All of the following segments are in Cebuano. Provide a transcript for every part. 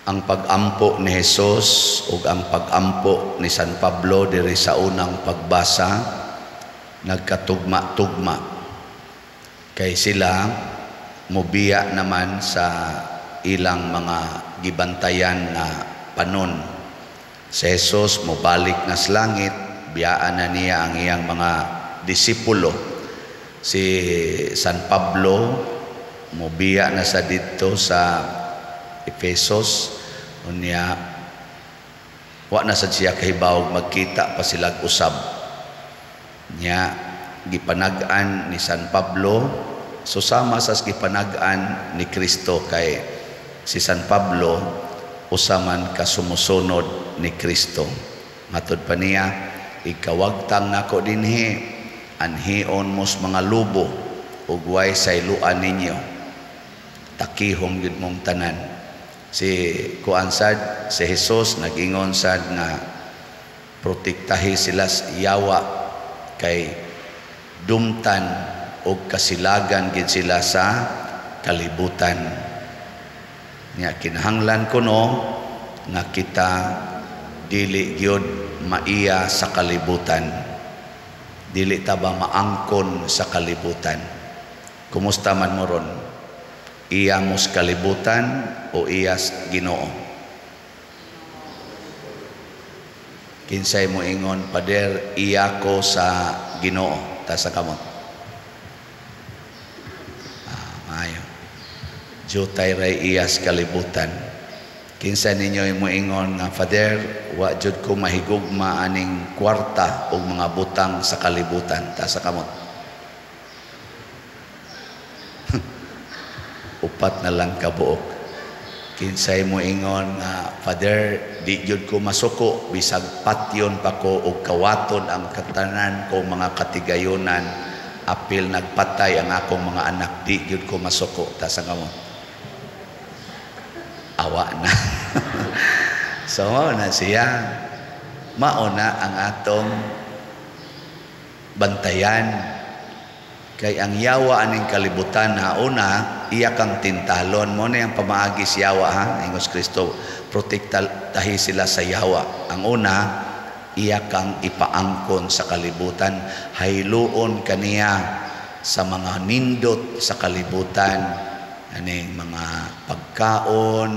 Ang pag-ampo ni Jesus ug ang pag-ampo ni San Pablo diri sa unang pagbasa nagkatugma-tugma kay sila mobiya naman sa ilang mga gibantayan nga panon. Si Jesus mobalik na sa langit, biyaan na niya ang iyang mga disipulo. Si San Pablo mobiya na sa didto sa Efesos, unya wa na sad siya kahibawog magkita pa sila usab. Nya gipanag-an ni San Pablo, so sama sa gipanag-an ni Kristo kay si San Pablo usa man ka sumusunod ni Kristo. Matod pa niya, "Ikawagtang nako dinhi, anhion mos mga lubo ug way sayloan ninyo. Takihong gyud mong tanan." Si kuan sad, si Jesus nag-ingon sad nga protektahi sila sa yawa kay dumtan og kasilagan gid sila sa kalibutan. Nya kinahanglan kuno nga kita dili gyud maiya sa kalibutan. Dili ta ba maangkon sa kalibutan? Kumusta man mo ron? Iya mos kalibutan o iyas Ginoo? Kinsay mo ingon, "Pader, iya ko sa Ginoo"? Ta sa kamot. Ah, maayo. Jutay ray iyas kalibutan. Kinsa ninyo mo ingon nga, "Father, wa jud ko mahigugma aning kwarta o mga butang sa kalibutan"? Ta sa kamot. 4 na lang kabuok. Kinsay mo ingon nga, "Father, di jud ko masuko bisag patyon pa ko og kawaton ang katanan ko mga katigayonan, apil nagpatay ang akong mga anak, di jud ko masuko"? Ta sa kamot. Awa na. So mao na siya. Mao na ang atong bantayan. Kay ang yawa aning kalibutan na una, iya kang tintalon. Mo na yung pamaagi si yawa, ha? Ingos Kristo, protektahi sila sa yawa. Ang una, iya kang ipaangkon sa kalibutan. Hayluon kaniya sa mga nindot sa kalibutan. Aning mga pagkaon,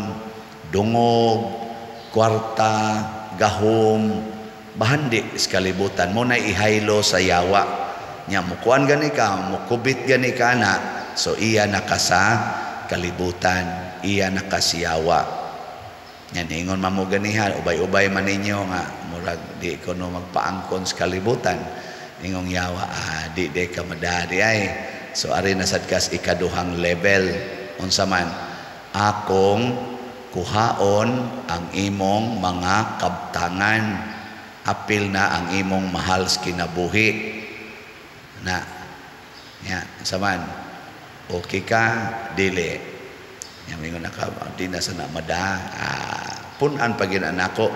dungog, kwarta, gahom, bahandi sa kalibutan. Mo na ihaylo sa yawa. Nya mukuan gani ka, mukubit gani ka na, so iya na ka sa kalibutan, iya na ka siyawa. Nya ningon man mo ganihan, ubay-ubay man ninyo nga murag di ko no magpaangkon sa kalibutan. Ingong yawa, di di ka madadi ay. So ari na sad kas ikaduhang level. Unsa man? Akong kuhaon ang imong mga kabtangan, apil na ang imong mahal sa kinabuhi. Na ya saman okay ka dili nya mingon na ka di na sana mada, punan pa gyud nako,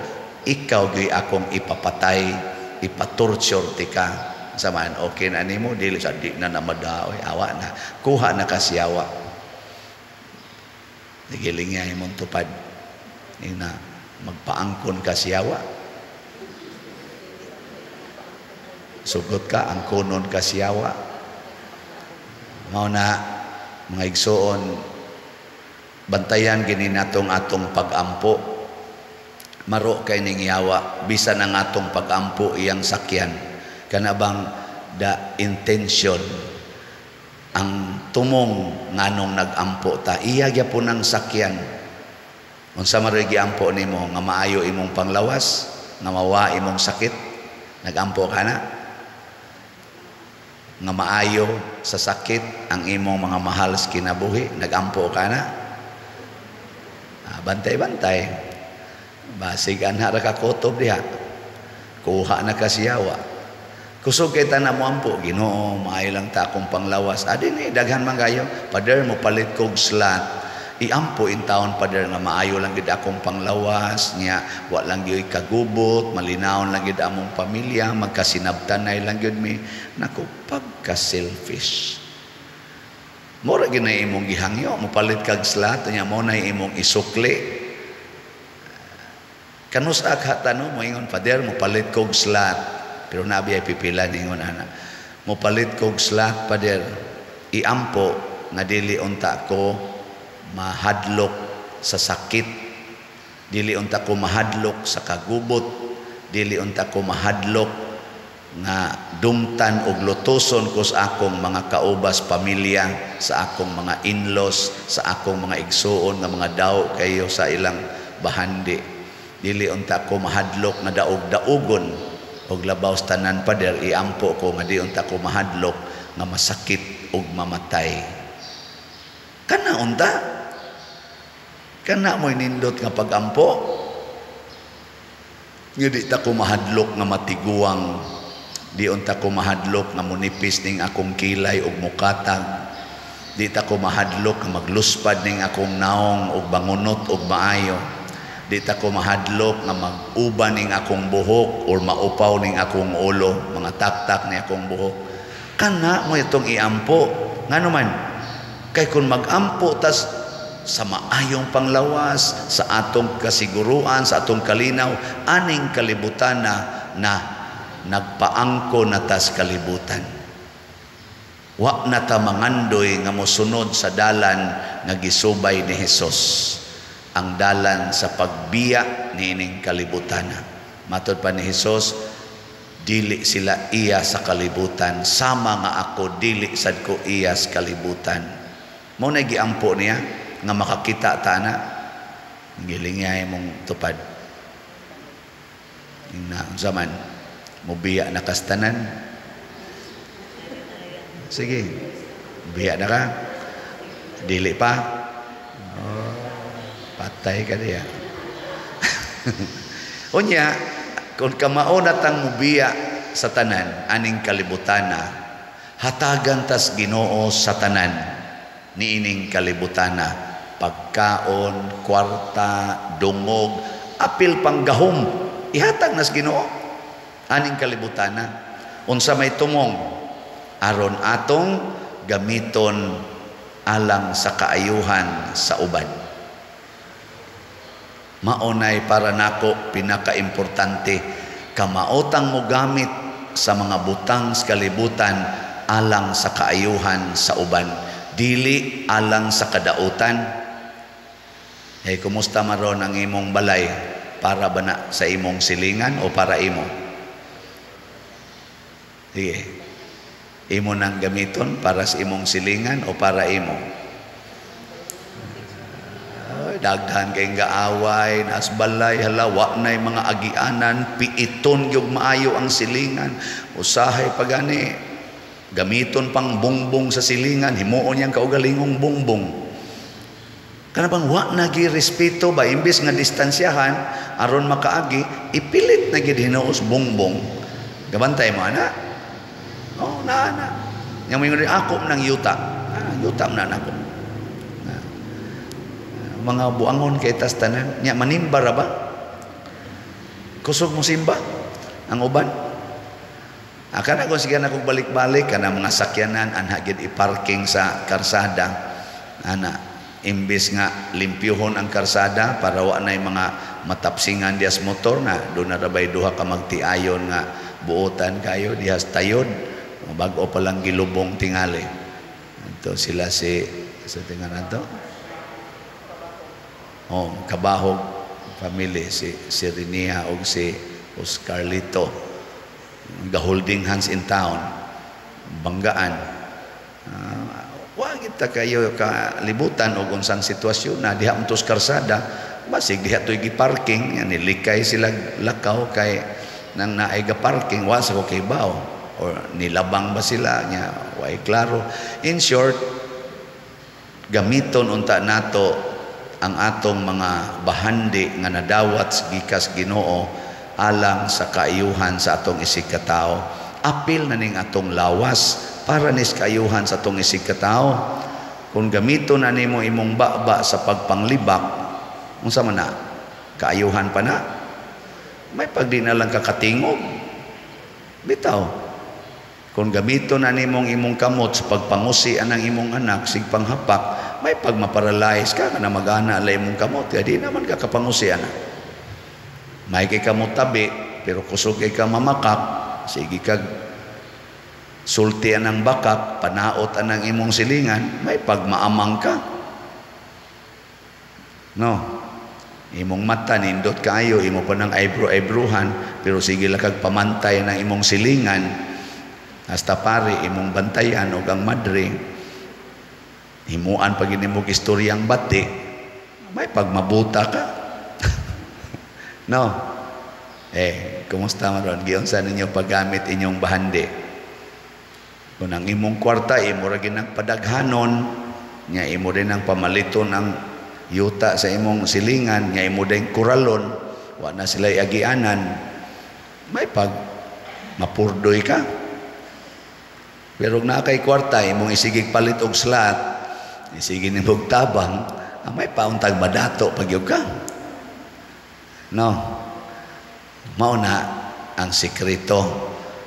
ikaw gyud akong ipapatay, ipatorture tika. Saman okay na nimo dili sa di na namada oy, awa na, kuha na ka siyawa. Giling niya imong tupad ina magpaangkon ka siyawa. Sugot ka, angkonon ka siyawa. Mao na mga igsoon, bantayan gini natong atong pag-ampo. Maro kay ning yawa, bisan ang atong pag-ampo iyang sakyan. Kana bang the intention, ang tumong nganong nag-ampo ta, iya gyapon ang sakyan. Unsa man ro'y giampo nimo nga maayo imong panglawas, nga mawa imong sakit, nag-ampo ka na? Nga maayo sa sakit ang imong mga mahal sa kinabuhi, nag-ampo ka na? Bantay-bantay. Basig anha ra ka kutob diha. Kuha na ka siyawa. Kusog kay tanan mo ampo, "Ginoo, maayo lang ta akong panglawas." Adi ni daghan man kayo. "Pader, mo palit kog slat." Iampo in taon, "Pader, nga maayo lang gid akong panglawas nya, wa lang gyud kagubot, malinawon lang gid among pamilya, magkasinabtanay lang gyud mi." Nako, pagka selfish. Mura gyud na imong gihangyo, mopalit kag slat nya mo na imong isukli. Kanus ka tano moingon, "Father, mopalit kog slot." Pero nabi ay pipila ningon ana. "Mopalit kog slot, Father. Iampo nga dili unta ko mahadlok sa sakit. Dili unta ko mahadlok sa kagubot. Dili unta ko mahadlok nga dumtan og lutuson ko sa akong mga kaubas pamilya, sa akong mga in-laws, sa akong mga igsuon nga mga daw kayo sa ilang bahandi. Dili unta ko mahadlok nga daog-daugon og labaw sa tanan, Pader, iampo ko nga di unta ko mahadlok nga masakit og mamatay." Kana unta, kana mo'y nindot nga pagampo, nga di ta ko mahadlok nga matiguang, di unta ko mahadlok nga munipis ning akong kilay og mukatag, di ta ko mahadlok nga magluspad ning akong naong og bangunot og maayo, di ta ko mahadlok nga mag-uba ning akong buhok or maupaw ning akong ulo, mga taktak ni akong buhok. Kana mo itong iampo. Ngano man? Kay kung magampo tas sa maayong panglawas, sa atong kasiguruan, sa atong kalinaw aning kalibutan na, na nagpaangko na tas kalibutan. Wa na ta mangandoy nga mosunod sa dalan nga gisubay ni Hesus, ang dalan sa pagbiya niining kalibutan. Matod pa ni Hesus, dili sila iya sa kalibutan sama nga ako dili sad ko iya sa kalibutan. Mo na giampo niya nga makakita ta na gilingay mong tupad. Na unsa man, mobiya na kastanan? Sige, biya na ka? Dili pa? Oh, patay ka diya. Unya, kung kamao na tang mubiya sa tanan aning kalibutana, hatagan tas Ginoo sa tanan niining kalibutana, pagkaon, kwarta, dungog, apil pang gahom, ihatag nas Ginoo aning kalibutana. Unsa may tumong? Aron atong gamiton alang sa kaayuhan sa uban. Maunay para nako pinakaimportante, kamaotang mo gamit sa mga butang sa kalibutan alang sa kaayuhan sa uban, dili alang sa kadautan. Hey, kumusta maron ang imong balay? Para ba na sa imong silingan o para imo? Sige. Imo nang gamiton para sa imong silingan o para imo? Ay, daghan kay gaaway, nas balay, hala, wa na'y mga agianan, piiton gyud maayo ang silingan. Usahay pa gani, gamiton pang bungbong sa silingan, himuon niyang kaugalingong bungbong. Kana bang wa na gi respeto ba, imbes nga distansyahan aron makaagi, ipilit na gid hinuos bungbong. Gabantay mo ana. Oh, na na. Yang moingon ako nang yuta. Ah, yuta man nako. Na. Mga buangon kay tas tanan. Nya manimba ra ba? Kusog mo simba ang uban. Akala ko sige na kong balik-balik kana mga sakyanan anha gid i-parking sa karsada. Ana, imbes nga limpyuhon ang karsada para wa nay mga matapsingan dias motor na do na rabay duha ka magtiayon nga buotan kayo dihas tayod, bag-o pa lang gilubong tingali. Ito sila si sa tingan nato. Oh, kabahog family, si si Rinia og si Oscarlito. The holding hands in town. Banggaan. Wa kita kayo kalibutan og unsang sitwasyon na diha untos karsada, basig diha to'y gi-parking yan, nilikay sila lakaw kay nang naay ga parking, wa sa ko kay bao or nilabang ba sila nya, way klaro. In short, gamiton unta nato ang atong mga bahandi nga nadawat sa gikas Ginoo alang sa kaayuhan sa atong isig katao. Apil na ning atong lawas para nis kaayuhan sa atong isig katao. Kung gamiton na nimo imong baba sa pagpanglibak, unsa man na? Kaayuhan pa na? May pagdi na lang kakatingog. Bitaw. Kung gamiton na nimong imong kamot sa pagpangusi anang imong anak sig panghapak, may pagmaparalyze ka na mag-ana la imong kamot, kaya di naman ka kapangusi ana. May kay ka motabi pero kusog kay ka mamakak, sige kag sulti anang bakak, panaot anang imong silingan, may pagmaamang ka. No? Imong mata nindot kaayo, imo pa ng eyebrow-eyebrowan, pero sige lang kag pamantay ng imong silingan. Hasta pare imong bantayan og ang madre. Himuan pag nimo istoryang bati, may pagmabuta ka. No? Eh, kumusta man ron? Giunsa ninyo paggamit inyong bahandi? Kung ang imong kwarta, imo ra ginang padaghanon, nya imo din ang pamaliton ang yuta sa imong silingan, nya imo din kuralon, wa na sila agianan, may pag mapurdoy ka. Pero kung naa kay kwarta, imong isigig palit og slot, isige nimog tabang, may pauntag madato pagyud ka. No? Mao na ang sekreto.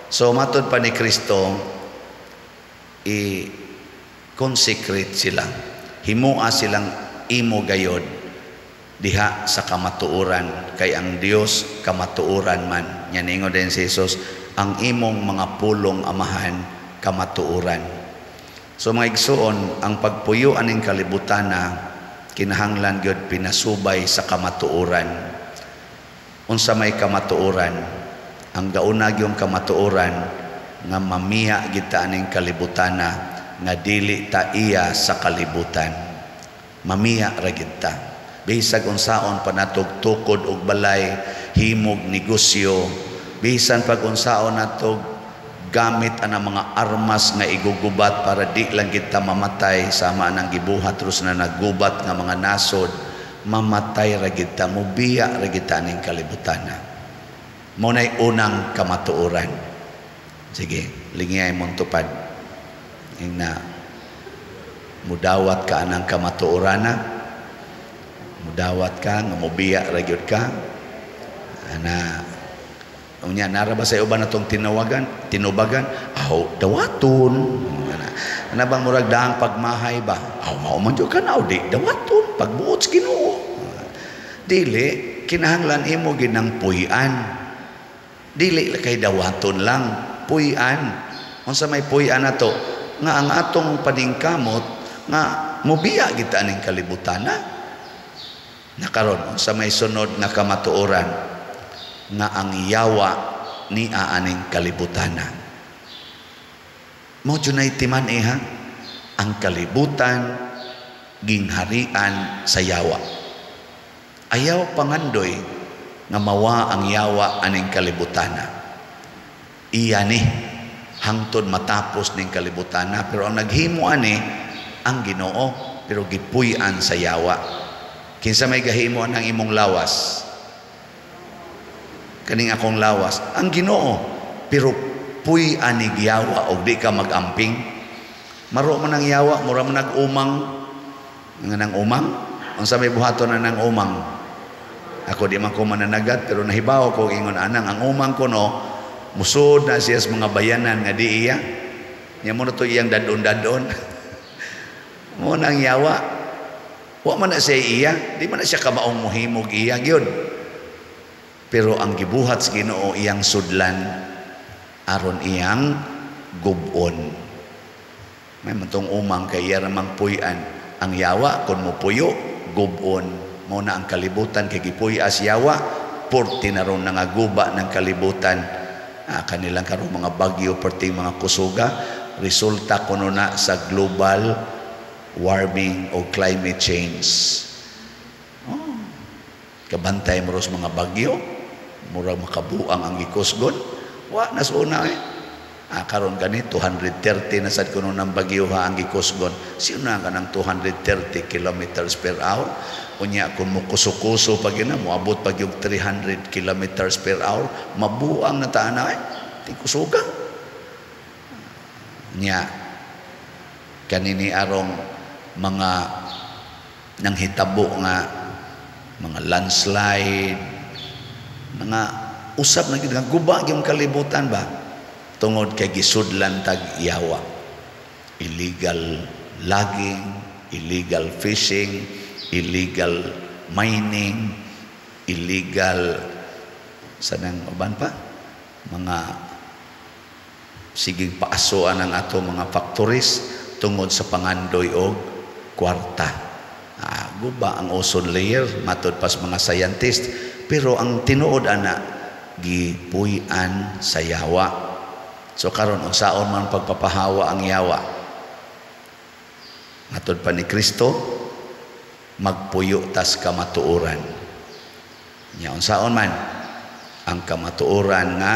So matod pa ni Kristo, i-consecrate sila. Himua silang imo gayod diha sa kamatuoran, kay ang Dios kamatuoran man. Nya ningon din si Jesus, ang imong mga pulong, Amahan, kamatuoran. So mga igsuon, ang pagpuyo aning kalibutan na kinahanglan gyud pinasubay sa kamatuoran. Unsa may kamatuoran? Ang gauna gyung kamatuoran nga mamiya kita aning kalibutana nga dili ta iya sa kalibutan. Mamiya ra gid ta. Bisag unsaon pa natog tukod og balay, himog negosyo, bisan pag unsaon natog gamit ang mga armas nga igugubat para di lang kita mamatay sama nang gibuhat terus na naggubat nga mga nasod, mamatay ra gid ta, mubiya ra gid ta aning kalibutana. Mo nay unang kamatuoran. Sige, lingiyay mong tupad. Ingna mudawat ka anang kamatuorana, mudawat ka nga mubiya ra gyud ka ana. Unya nara ba sa uban natong tinawagan, tinubagan, aw dawaton. Ana, ana bang murag daang pagmahay ba? Aw mao man jud ka na, di dawaton pagbuot sa Ginoo. Dili kinahanglan imo ginang puy-an. Dili kay dawaton lang, puy-an. Unsa may puy-an nato? Nga ang atong paningkamot nga mubiya kita aning kalibutana. Nakaron unsa may sunod nga kamatuoran? Nga ang yawa ni aaning kalibutana. Mo junay timan iha, ang kalibutan gingharian sa yawa. Ayaw pangandoy nga mawa ang yawa aning kalibutana. Iya ni hangtod matapos ning kalibutana, pero ang naghimo ani ang Ginoo, pero gipuy-an sa yawa. Kinsa may gahimo ang imong lawas? Kaning akong lawas, ang Ginoo, pero puy-an ni yawa og di ka magamping. Maro man ang yawa, mura man nag-umang. Nga nang umang? Unsa may buhaton na nang umang? Ako di man ko mananagat, pero nahibaw ko ingon anang ang umang ko no, musod na siya sa mga bayanan nga di iya. Nya mo na to iyang dadon-dadon. Mo nang yawa. Wa man na siya iya, di man na siya kamaong mohimog iya gyud. Pero ang gibuhat sa Ginoo iyang sudlan aron iyang gubon. May mantong umang kay iya ramang puy-an. Ang yawa kun mopuyo gubon. Mo na ang kalibutan kay gipuy-as yawa, purti na ron nangaguba ng kalibutan. Kanilang karong mga bagyo, perting mga kusuga, resulta kuno na sa global warming o climate change. Oh, kabantay mo ros mga bagyo, murag makabuang ang gikusgon. Wa nas una eh. Karon gani 230 na sad kuno ng bagyo ha ang gikusgon. Siuna ka ng 230 kilometers per hour. Unya kung mukuso-kuso pag yun na, moabot pag yung 300 kilometers per hour, mabuang na taan na eh. Tikusuga. Nya, kanini arong mga nanghitabo nga mga landslide, mga usab na gid nga guba yung kalibutan ba tungod kay gisudlan tag yawa. Illegal logging, illegal fishing, illegal mining, illegal Sa nang uban pa mga siging paasoan ang ato mga factories tungod sa pangandoy og kwarta. Guba ang ozone layer matud pas mga scientist, pero ang tinuod ana gipuy-an sa yawa. So karon, unsaon man pagpapahawa ang yawa? Matud pa ni Kristo, magpuyo tas kamatuoran. Nya unsaon man ang kamatuoran? Nga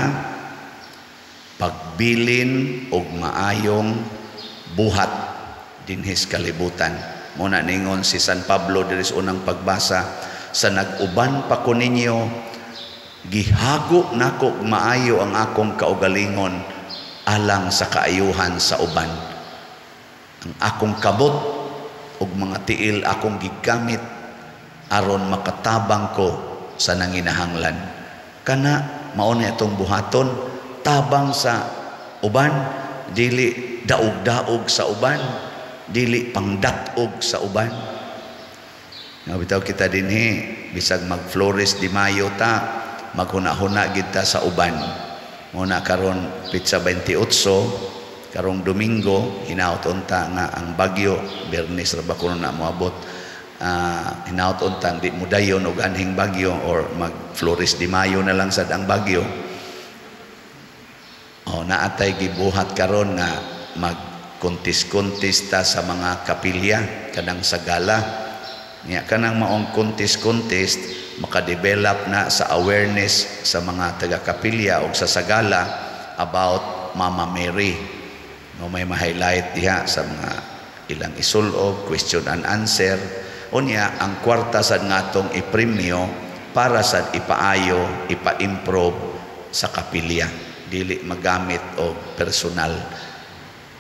pagbilin og maayong buhat dinhi sa kalibutan. Mo na ningon si San Pablo diri sa unang pagbasa, "Sa nag-uban pa ko ninyo, gihago nako maayo ang akong kaugalingon alang sa kaayuhan sa uban. Ang akong kabot ug mga tiil akong gigamit aron makatabang ko sa nanginahanglan." Kana mao na itong buhaton, tabang sa uban, dili daog-daog sa uban, dili pangdat-og sa uban. Nga bitaw kita dinhi, bisag mag Flores de Mayo ta, maghuna-huna gid ta sa uban. Mo na karon petsa 28 karong Domingo, hinaut unta nga ang bagyo, Biyernes ra ba kuno na moabot, hinaut unta di modayon og anhing bagyo or mag Flores de Mayo na lang sad ang bagyo. Oh, naatay gibuhat karon nga mag contest-contest ta sa mga kapilya kanang sa gala nya. Kanang maong contest-contest, makadevelop na sa awareness sa mga taga-kapilya o sa sagala about Mama Mary. No, may ma-highlight diha sa mga ilang isulob, question and answer. Unya ang kwarta sad ngatong ipremyo para sad ipaayo, ipa-improve sa kapilya, dili magamit og personal,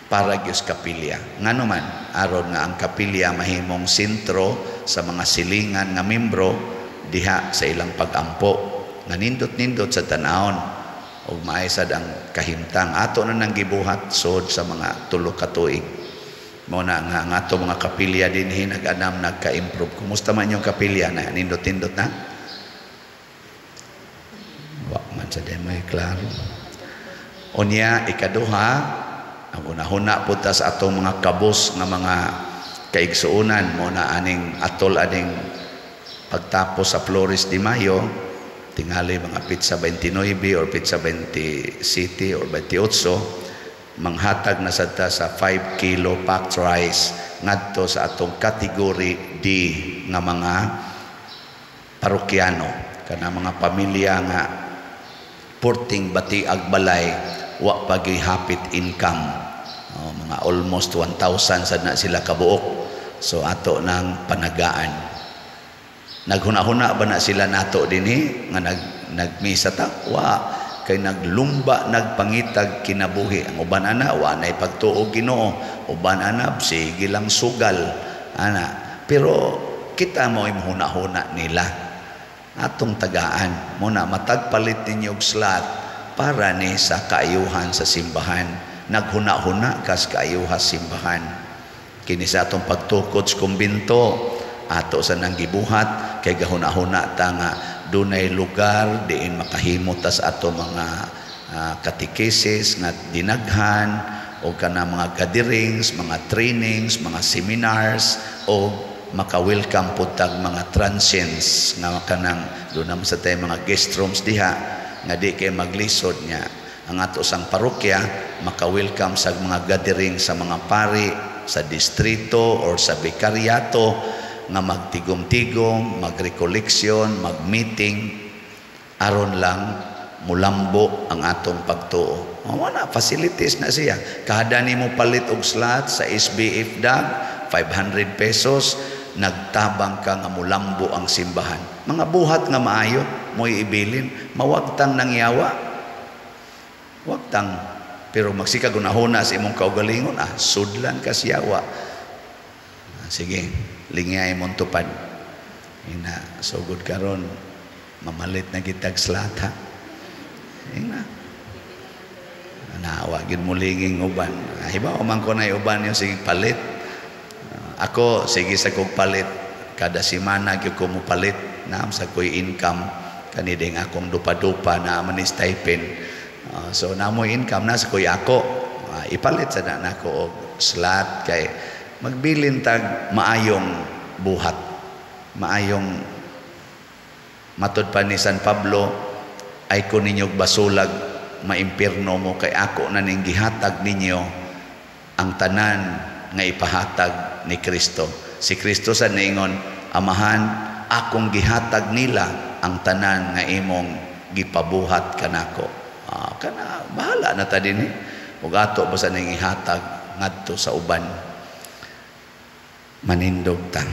para gyud sa kapilya. Ngano man? Aron nga ang kapilya mahimong sentro sa mga silingan nga membro diha sa ilang pagampo. Nga nindot-nindot sa tanawon ug maay sad ang kahimtang. Ato na nang gibuhat sod sa mga 3 ka tuig. Mao na nga ang ato mga kapilya dinhi nag-anam, nagka-improve. Kumusta man yung kapilya na? Nindot-nindot na? Wa man sa may klaro. Unya ikaduha, ang hunahuna po ta sa atong mga kabus nga mga kaigsuonan. Mo na aning atol, aning pagtapos sa Flores de Mayo, tingali mga petsa 29 or petsa 27 or 28, manghatag na sad ta sa 5 kilo packed rice ngadto sa atong category D nga mga parokyano, kana mga pamilya nga porting batiag balay, wa pa gihapit income. Oh, mga almost 1,000 sad na sila kabuok. So ato nang panagaan. Naghuna-huna ba na sila nato dinhi nga nagmisa ta? Wa, kay naglumba, nagpangitag kinabuhi. Ang uban ana wa nay pagtuo Ginoo, uban ana sige lang sugal ana, pero kita mo huna-huna nila, atong tagaan. Mo na matag palit ninyo og slot para ni sa kaayuhan sa simbahan. Naghuna-huna kas kaayuhan simbahan. Kini sa atong pagtukod sa kumbinto, ato sa nang gibuhat kay gahuna-huna ta nga dunay lugar diin makahimo ta sa ato mga katekesis nga dinaghan o kana mga gatherings, mga trainings, mga seminars, o maka-welcome pud tag mga transients nga kanang doon naman sa tayo mga guest rooms diha nga di kay maglisod niya. Ang ato sang parokya maka-welcome sa mga gathering sa mga pari sa distrito or sa bikaryato nga magtigom-tigom, magrecollection, mag-meeting aron lang mulambo ang atong pagtuo. O, wala, facilities na siya. Kada nimo palit og slot sa SBF DAG, 500 pesos, nagtabang ka nga mulambo ang simbahan. Mga buhat nga maayo, mo'y ibilin, mawagtang nangyawa. Wagtang, pero magsika gunahuna sa imong kaugalingon, sudlan ka siyawa. Sige, lingyay mong tupad. Ina, sugod karon, mamalit na kitag slot ha. Ina. Nawa gid mo linging uban. Hibaw man ko na uban yung sige palit. Ako sige sa kog palit kada semana gyud ko mo palit, naam sa koy income. Kani ding akong dupa-dupa na man ni stipend. So namoy income na sa kuya ako. Ipalit sa na nako og slot kay magbilin tag maayong buhat. Maayong matud pa ni San Pablo, ay ko ninyo basulag, maimpirno mo kay ako na ning gihatag ninyo ang tanan nga ipahatag ni Kristo. Si Kristo sa ningon, "Amahan, akong gihatag nila ang tanan nga imong gipabuhat kanako." Kana bahala na ta dinhi. Ug ato basta ning ihatag ngadto sa uban. Manindog ta.